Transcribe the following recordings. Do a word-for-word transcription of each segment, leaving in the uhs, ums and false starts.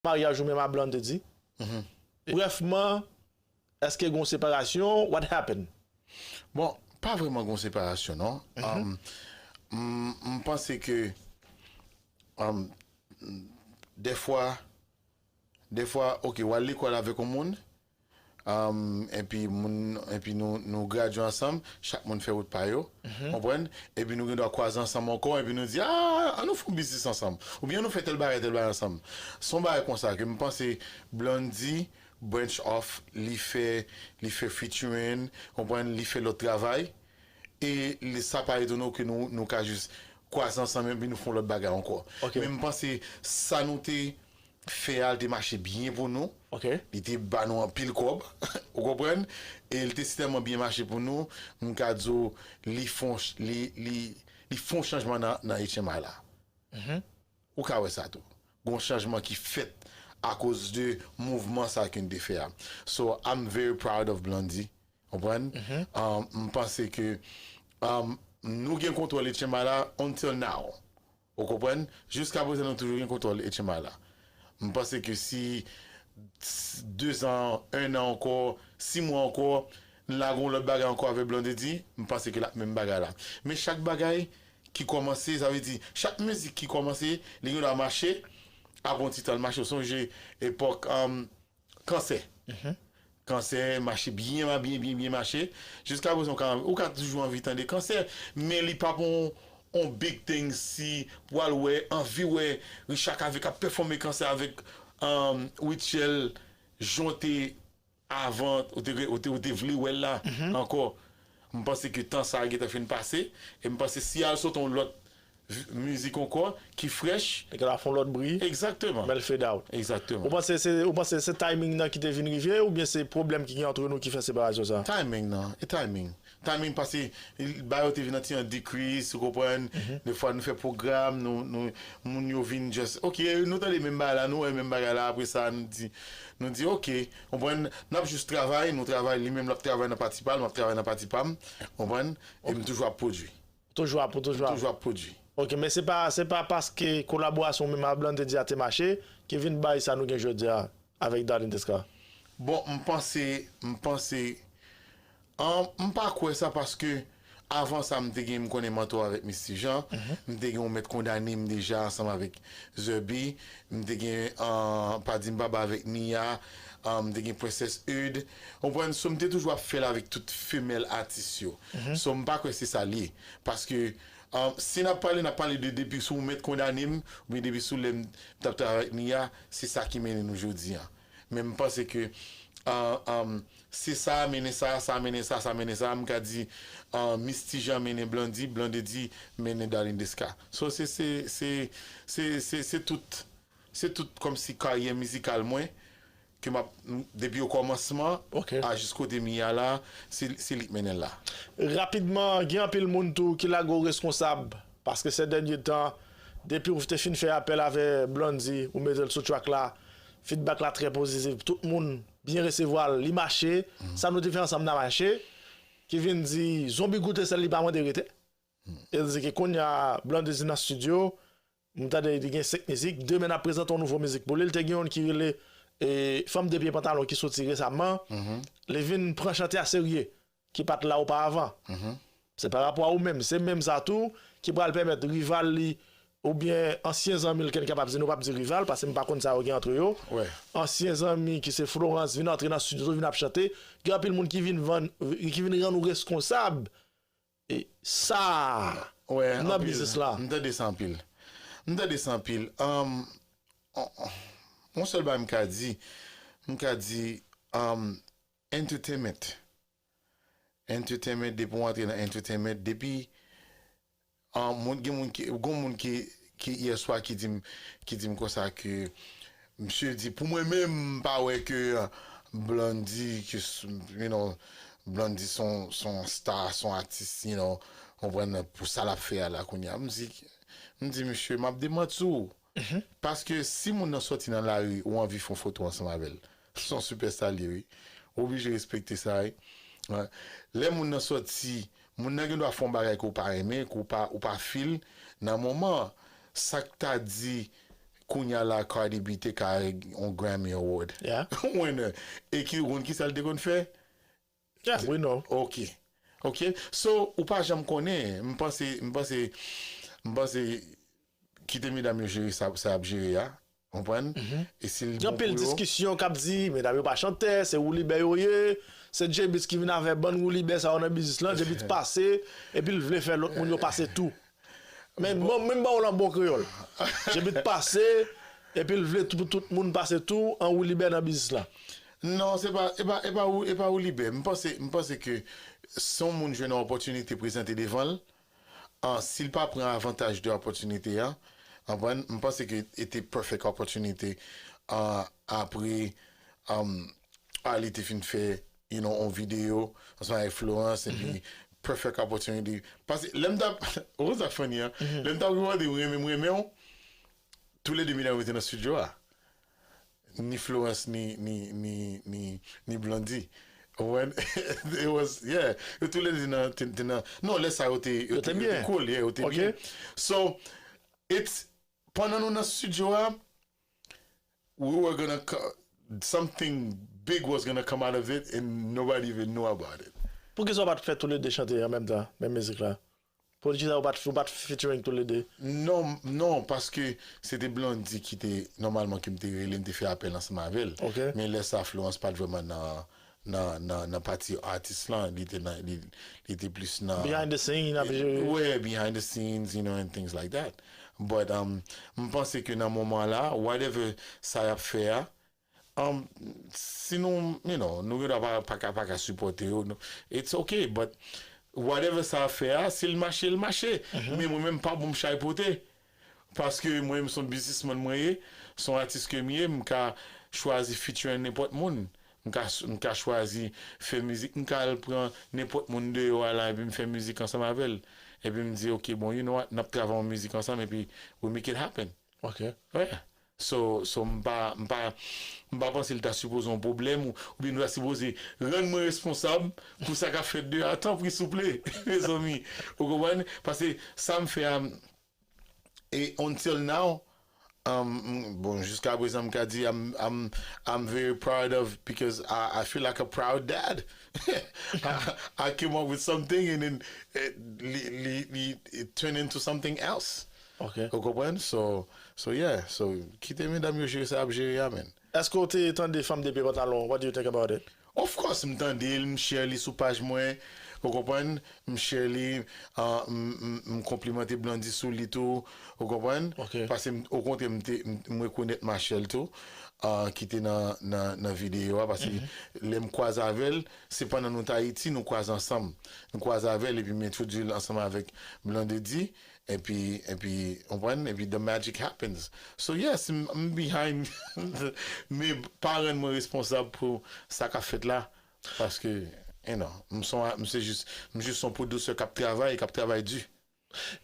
maryaj ou menm a Blondedy? Brèfman, èske gen yon separasyon? What happened? Bon, pa vrèman gen yon separasyon, non. Um, m, m panse ke um, dèfwa, dèfwa, ok, w al lekòl avèk yon moun, um, epi moun, epi nou, nou gradye ansanm, chak moun fè wout pa yo, konprann? Epi nou gen dwa kwaze ansanm ankò, epi nou di, ah, an nou fè yon biznis ansanm, oubyen an nou fè tèl bagay, tèl bagay ansanm. Se yon bagay konsa ke m panse Blondedy branch off, li fè, li fè featuring, konprann, li fè lòt travay. E li, sa pa etone w ke nou, nou ka jis kwaze ansanm epi nou fè yon lòt bagay ankò. Ok. Men m panse sa nou te fè a, li te mache byen pou nou. Ok. Li te ba nou anpil kòb, ou konprann? E li te tèlman byen mache pou nou, m ka di w, li fè yon ch-, li, li, li fè yon chanjman nan, nan H M I la. Ou ka wè sa tou. Gon chanjman ki fèt akoz de mouvman sa ke n te fè a. So, I'm very proud of Blondedy. Konprann? Um, m panse ke um, nou gen kontwòl H M I la until now. Ou konprann? Jiska prezan nou toujou gen kontwòl H M I la. M panse ke si de zan, en an ankò, sis mwa ankò, n lage yon lòt bagay ankò avèk Blondedy, m panse ke l ap menm bagay la. Men chak bagay ki kòmanse, sa vle di, chak mizik ki kòmanse, li gen dwa mache, apre yon ti tan l mache. Ou sonje epòk um, Kansè. Kansè mache byen, byen, byen, byen mache. Jiska prezan, ou ka, ou ka toujou anvi tande Kansè, men li p ap yon, yon big thing si pou al wè, anvi wè Richard Cavé k ap pèfòme Kansè avèk um, Rutshelle, jan w te avan, ou te, ou te, ou te vle wè l la ankò. M panse ke tan sa a gentan fin pase, e m panse si al sot yon lòt v- mizik ankò ki frèch. Li ka fè yon lòt bri, Egzakteman. men l fade out. Ou Egzakteman. panse se, ou panse se timing nan ki te vin rive, oubyen se pwoblèm ki gen antre nou ki fè separasyon sa? Timing nan, e timing. Timing pase, ba yo te vin nan ti an decrease, ou konprann? Defwa nou fè pwogram, nou, nou, moun yo vin just, ok, nou tande menm bagay la, nou wè menm bagay la, apre sa, nou di, nou di, ok, konprann? N ap jis travay, nou travay, li menm l ap travay nan pati pa l, m ap travay nan pati pa m, konprann? E m toujou ap pwodui. Toujou ap, toujou ap. Toujou ap pwodui. Ok, men se pa, se pa paske kolaborasyon ou menm ak Blondedy a te mache, ki vin bay sa nou gen jodi a avèk Darline Desca. Bon, m panse, m panse, an, m pa kwè sa paske avan sa m te gen, m konnen Manto avèk Misty Jean, m te gen yon Mèt Kondane m deja ansanm avèk Zerbi, m te gen an, Padi m Baba avèk Nia, an, m te gen Princess Eud. Ou konprann? So, m te toujou ap fè l avèk tout femèl atis yo. So, m pa kwè se sa l ye. Paske an, si n ap pale, n ap pale de depi sou Mèt Kondane m, oubyen depi sou lè m t ap travay avèk Nia, se sa ki mennen nou jodi a. Men m panse ke an, an, se sa mennen sa, sa mennen sa, sa mennen sa, m ka di an, Misty Jean mennen Blondedy, Blondedy mennen Darline Desca. So, se, se, se, se, se, se tout, se tout kòmsi karyè mizikal mwen, ke m ap, m- depi okòmansman Ok. a jis kote m ye a la, se, se li k mennen l la. Rapidman, gen anpil moun tou ki lage w reskonsab, paske se dènye tan, depi w te fin fè apèl avè Blondedy, ou mete l sou track la, feedback la trè pozitif, tout moun byen resevwa l, li mache, sa nou te fè ansanm nan mache, ki vin di, Zonbi goute sèl li pa mande rete. E l di ke kounye a Blondedy nan studio, m tande li gen senk mizik, demen n ap prezante yon nouvo mizik pou li, l te gen youn ki rele e, Fanm de pye pantalon ki soti resaman, li vin pran chante a serye, ki pa t la oparavan. Se pa rapò a ou menm, se menm sa tou ki pral pèmèt rival li oubyen ansyen zanmi l ke n kapab di, nou p ap di rival, paske m pa konn sa yo gen antre yo. Wè. Ansyen zanmi ki se Florence vin antre nan studio tou, vin ap chante. Gen anpil moun ki vin vann, ki vin rann ou reskonsab e, sa Wè, nan anpil. Biznis la. M tande sa anpil. M tande sa anpil. Um, on, on, yon sèl bagay m ka di, m ka di um, entertainment. Entertainment, depi w antre nan entertainment, depi um, moun, gen moun ki, gon moun ki, ki yè swa ki di m, ki di m konsa ke misye di, pou mwen menm, m pa wè ke Blondedy, ke s- you know, Blondedy son, son star, son atis, you know, konprann pou sa l ap fè a la kounye a. M di, m di, misye, m ap demanti w. Paske si moun nan sòti nan lari, ou anvi fè yon foto ansanm avè l. Se yon sipèsta l ye, wi. Ou oblije respekte sa, wi. Lè moun nan sòti, moun nan gen dwa fè yon bagay ke w pa renmen, ke w pa, ou pa feel nan moman an. Sa k ta di kounye a la Cardi B te ka yon Grammy Award. Yeah. Winner. E ki, ou konn ki sa l te konn fè? Yeah, we know. Ok. Ok. So, ou pa janm konnen. M panse, m panse, m panse kite medam yo jere sa, sa y ap jere a. Konprann? E si l Gen bon anpil pou yo. Diskisyon k ap di, medam yo pa chantè, se woulibè yo ye, se J-Beatz ki vin avè bann woulibè sa yo nan biznis lan, J-Beatz pase, epi l vle fè lòt moun yo pase tou. Men bon, menm ba w lan bon kreyòl. J-Beatz pase, epi l vle tou, pou tout moun pase tou, an woulibè nan biznis lan. Non, se pa, e pa, e pa, ou- e pa woulibè. M panse, m panse ke si yon moun jwenn yon opòtinite prezante devan l, an, si l pa pran avantaj de opòtinite a, konprann, m panse ke e te perfect opportunity, an, apre, um, Ali te fin fè, you know, yon videyo ansanm avèk Florence, epi perfect opportunity. Paske lè m t ap, ou sa funny, an? Lè m t ap gade, m renmen, m renmen w, toulède medam yo te nan studio a. Ni Florence, ni, ni, ni, ni, ni Blondy. When it was, yeah, yo toulède te nan, te, te nan, non, lè sa yo te, yo Yo te te, yo te byen. Cool, yeah, yo te Ok. Byen. So, it's, pandan nou nan studio a, we were gonna, co- something big was gonna come out of it and nobody even knew about it. Poukisa w pa t fè toulède chante an menm tan, menm mizik la? Poukisa w pa t, w pa t featuring toulède? Non, non, paske se te Blondy ki te, nòmalman, ki m te rele, m te fè apèl ansanm avè l. Ok. Men lè sa, Florence pa t vrèman nan, nan, nan, nan pati atis lan, li te nan, li, li te plis nan Behind the scene, ap jere. Ouais, behind the scenes, you know, and things like that. But, um, m panse ke nan moman la, whatever sa y ap fè a, um, si nou, you know, nou gen dwa pa, pa ka, pa ka sipòte yo, nou, it's okay, but whatever sa ap fè a, si l mache, l mache. Men mwen menm, pa bon m chay pote. Paske mwen menm, se yon biznismann mwen ye, se yon atis ke m ye, m ka chwazi featuring nenpòt moun. M ka, m ka chwazi fè mizik, m ka al pran nenpòt moun deyò a la, epi m fè mizik ansanm avè l. Epi m di, ok, bon, you know what, n ap travay yon mizik ansanm, epi we make it happen. Ok. Yeah. So, so m pa, m pa, m pa panse l ta sipoze yon pwoblèm, ou, oubyen nou ta sipoze rann mwen responsab pou sa k ap fèt deyò a, tanpri, souple, mezanmi. Ou konprann? Paske sa m fè a, e until now, um, m- bon, jiska prezan m ka di, I'm, I'm, I'm very proud of, because I, I feel like a proud dad. I, I came up with something and then it, li, li, li, it turned into something else. Ok. Ou konprann? So, so yeah, so kite medam yo jere sa y ap jere a, man. Èske w te tande Fanm de Pye Pantalon? What do you think about it? Of course, m tande l, m share li sou paj mwen, ou konprann? M share li, ah, m, m, m konplimante Blondy sou li tou, ou konprann? Ok. Paske m- okontrè, m te, m, m rekonèt Machel tou, ah, ki te nan, nan, nan videyo a, paske lè m kwaze avè l, se pandan nou t Ayiti, nou kwaze ansanm. M kwaze avè l epi m entwodui l ansanm avèk Blondedy, epi, epi, ou konprann? Epi the magic happens. So yes, m, m behind, men pa rann mwen responsab pou sa k ap fèt la. Paske, you know, m se yon, m se jis, m jis yon pwodisè k ap travay, k ap travay di.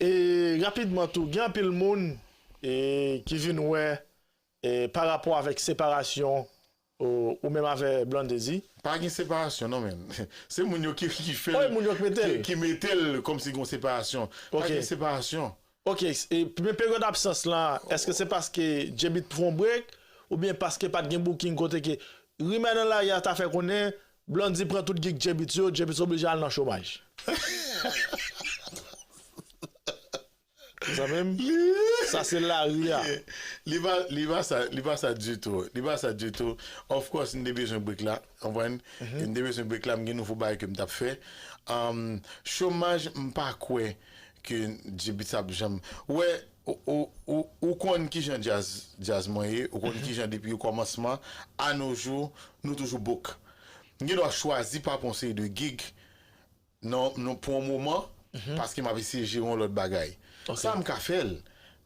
E rapidman tou, gen anpil moun e, ki vin wè e, pa rapò avèk separasyon ou, ou menm avè Blondedy. Pa gen separasyon, non, men. Se moun yo ki, ki fè Wi, moun yo ki mete l. ki, ki mete l kòmsi gen separasyon. Pa Ok. Gen separasyon. Ok, e, men peryòd absans lan, èske se paske J-Beatz pran break, oubyen paske pa t gen booking kote ke rimè nan lari a ta fè konnen Blondy pran tout gig J-Beatz yo, J-Beatz oblije al nan chomaj? Sa menm? Sa se lari a. Li pa, li pa sa, li pa sa ditou. Li pa sa ditou. Of course, m te bezwen break la. Konprann? M te bezwen break la, m gen nouvo bagay ke m t ap fè. Um, chomaj, m pa kwè ke J-Beatz ap janm. Wè, ou, ou, ou, ou konn kijan djaz, djaz mwen ye, ou konn kijan depi o kòmansman, a nos jours, nou toujou book. M gen dwa chwazi pa pran yon seri de gig, non, non, pou yon moman, paske m ap eseye jere yon lòt bagay. Sa m ka fè l,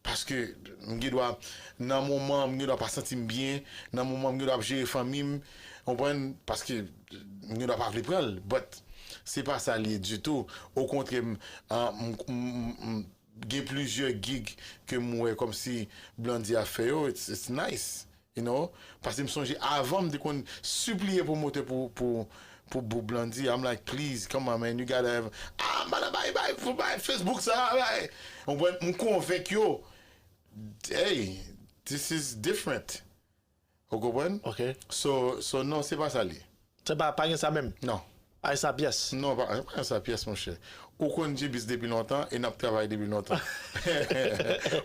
paske m gen dwa, nan moman, m gen dwa pa santi m byen, nan moman, m gen dwa ap jere fanmi m, konprann, paske m gen dwa pa vle pran l, but se pa sa l ye ditou. Okontrè, m, ah, m, m, m, m gen plizyè gig ke m wè kòmsi Blondy ap fè yo, it's, it's nice. You know? Paske m sonje avan m te konn sipliye pwomotè pou, pou, pou book Blondy. I'm like, please, come on, man, you gotta have, ah, m pa nan bay, bay, pou bay Facebook sa, bay. Ou konprann? M konvenk yo, hey, This is different. Ou konprann? Ok. So, so non, se pa sa li. Se pa, pa gen sa menm. Non. Ay sa pyès. Non, pa, pa sa pyès, monchè. Ou konn Jebis depi lontan e n ap travay depi lontan.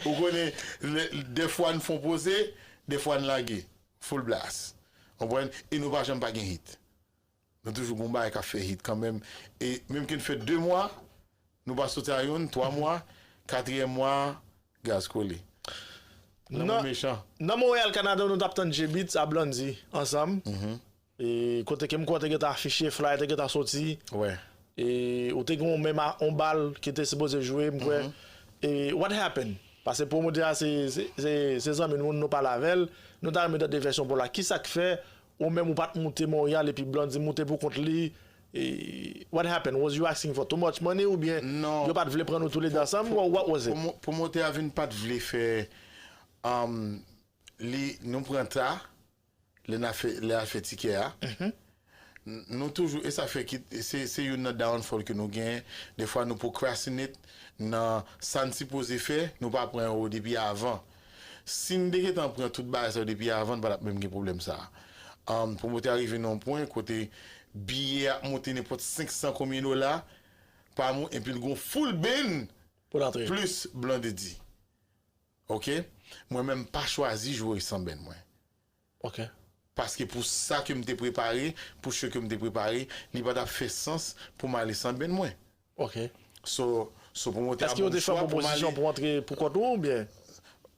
Ou konnen, lè- dèfwa n fon poze, dèfwa n lage. Full blast. Ou konprann? E nou pa janm pa gen hit. Nou toujou gon bagay k ap fè hit kanmenm. E menm ke n fè de mwa, nou pa soti a youn, twa mwa, katriyèm mwa, gaz kole. Lanmou mechan. Nan Montréal, Kanada, nou t ap tann J-Beatz a Blondy ansanm. E kote ke m kwè te gentan afiche, flyer te gentan soti. Wè. E ou te gen yon menm a- yon bal ki te sipoze jwe, m kwè. E what happened? Paske pwomotè a se, se, se, se zanmi nou, nou pale avè l. Nou ta renmen tande vèsyon pa w la. Kisa k fè ou menm ou pa t moute Montréal epi Blondy moute pou kont li? E what happened? Was you asking for too much money oubyen Non. Yo pa t vle pran nou toulede ansanm? What, what was it? Pwomo- Pwomotè a vin pa t vle fè um, li, nou pran ta, lè n a fè, lè a fè tikè a. N- Nou toujou, e sa fè ki, se, se youn nan downfall ke nou gen. Defwa nou procrastinate nan sa n sipoze fè, nou pa pran yo depi avan. Si n te gentan pran tout bagay sa yo depi avan, n pa t ap menm gen pwoblèm sa a. Um, pwomotè a rive nan yon pwen kote biyè ap monte nenpòt senk san konbyen dola pa moun, epi l gon full band Pou l antre. Plis Blondedy. Ok? Mwen menm m pa chwazi jwe san band mwen. Ok. Paske pou sa ke m te prepare, pou show ke m te prepare, li pa t ap fè sans pou m ale san band mwen. Ok. So, so pwomotè a Èske yo te fè pwopozisyon pou antre pou kont ou oubyen?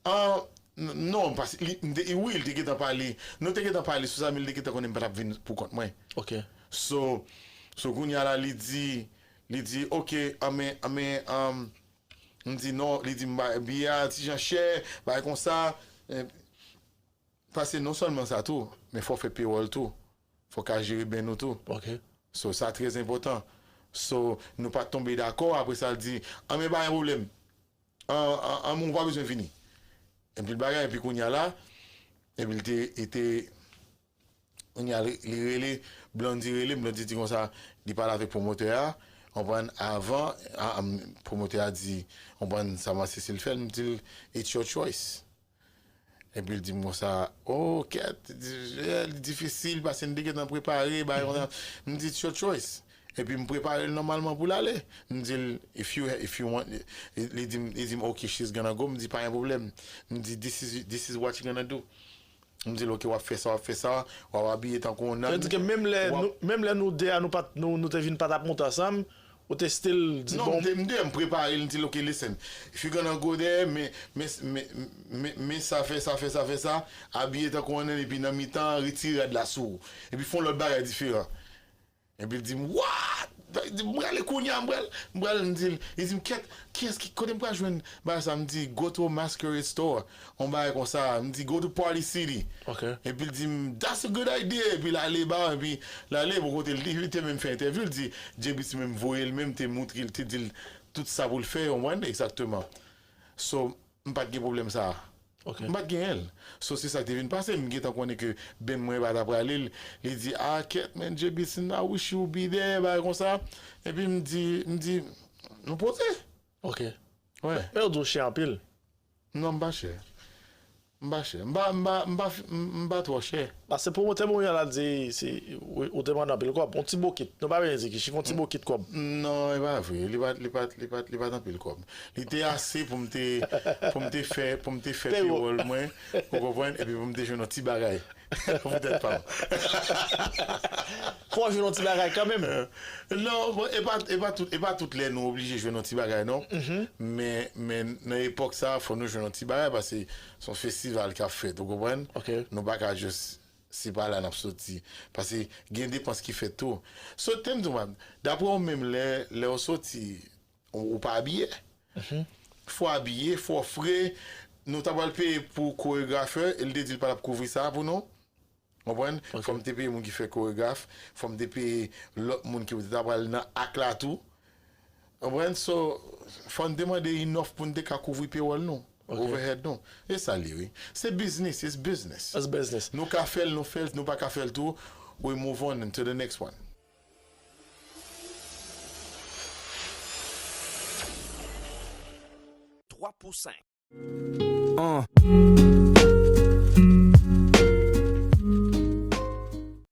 Ah, n- non, paske li, m te- wi, li te gentan pale. Nou te gentan pale sou sa, men li te gentan konnen m pa t ap vin pou kont mwen. Ok. So, so kounye a la, li di, li di, ok, anmen, anmen, um, m di non, li di m ba biyè a ti jan chè, bagay konsa. Eh, Paske non sèlman sa tou, men fò w fè pewòl tou. Fò w ka jere band ou tou. Ok. So, sa trè enpòtan. So, nou pa t tonbe dakò, apre sa, l di, anmen, pa gen pwoblèm. An, an, an, ou pa bezwen vini. Epi l bagay, epi kounye a la, epi l te, li te, kounye a, li, li rele, Blondedy rele, Blondedy di konsa, li pale avèk pwomotè a, konprann, avan, a, a, pwomotè a di, konprann, sa Marc Cécile fè l, m di l, it's your choice. Epi l di m konsa, oh, kèt, li difisil, paske n te gentan prepare, bagay konsa. M di, it's your choice. Epi m prepare l nòmalman pou l ale. M di l, if you, if you want, li di m, li di m, ok, she's gonna go. M di, pa gen pwoblèm. M di, this is, this is what you gonna do. M di l, ok, w ap fè sa, w ap fè sa, w ap abiye tankou yon nonn. Sa vle di ke menm lè, nou, menm lè nou de a, nou, pa t- nou, nou te vin pa t ap monte ansanm, ou te still di Non, bon. M te, m te, m prepare l, m di l, ok, listen, if you gonna go there, men, men, men, men, men sa fè, sa fè, sa fè, sa, abiye tankou yon nonn, epi nan mitan, retire rad la sou ou. Epi fè yon lòt bagay diferan. Epi l di m, what? Li di m, m prale kounye a, m pral, m pral, m di l, li di m, kèt, kiyès ki, kote m pral jwenn bagay sa? M di, go to a masquerade store, yon bagay konsa, m di, go to Party City. Ok. Epi l di m, that's a good idea, epi l ale ba, epi l ale, bò kote l, li te menm fè entèvyou, l di, J-Beatz menm voye l, menm te moutre l, te di l tout sa pou l fè, w konprann, egzakteman. So, m pa t gen pwoblèm sa a. Ok. M pa t genyen l. So, se sa k te vin pase. M gentan konnen ke band mwen pa ta prale. Li di, ah, kèt, man, J-Beatz, I wish you be there, bagay konsa. Epi m di, m di, nou poze. Ok. Wè. Men yo di w chè anpil. Non, m pa chè. M pa chè. M pa, m pa, m pa, m m pa twò chè. Paske pwomotè Montréal la di, si, ou, ou te mande anpil kòb. Yon ti bokit. Nou pa bezwen di ki chif, yon ti bokit kòb. Non, e pa vre. Li pa, li pa, li pa, li pa t anpil kòb. Li te ase pou m te, pou m te fè, pou m te fè Pewo. Pewòl mwen, ou konprann, epi pou m te jwenn yon ti bagay. Poutèt pa m. Fò w jwenn yon ti bagay kanmenm. Non, bon, e pa, e pa tout, e pa tout lè nou oblije jwenn yon ti bagay, non. Men, men nan epòk sa, fò nou jwenn yon ti bagay, paske se yon festival k ap fèt, ou konprann? Ok. Nou pa ka jis, se pa la n ap soti. Paske gen depans ki fèt tou. So, te m di w, man, daprè w menm, lè, lè w soti, ou, ou pa abiye. Fò abiye, fò fre. Nou ta pral peye pou koregrafè, e l te di l pa t ap kouvri sa pou nou. Konprann? Ok. Fò m te peye moun ki fè koregraf, fò m te peye lòt moun ki ta pral nan ak la tou. Konprann? So, fò n te mande inòf pou n te ka kouvri pewòl nou. Ok. Overhead nou. E sa l ye, wi. Se business, it's business. It's business. Nou ka fè l, nou fè l, nou pa ka fè l tou. We move on to the next one. Twa pou senk. Uh,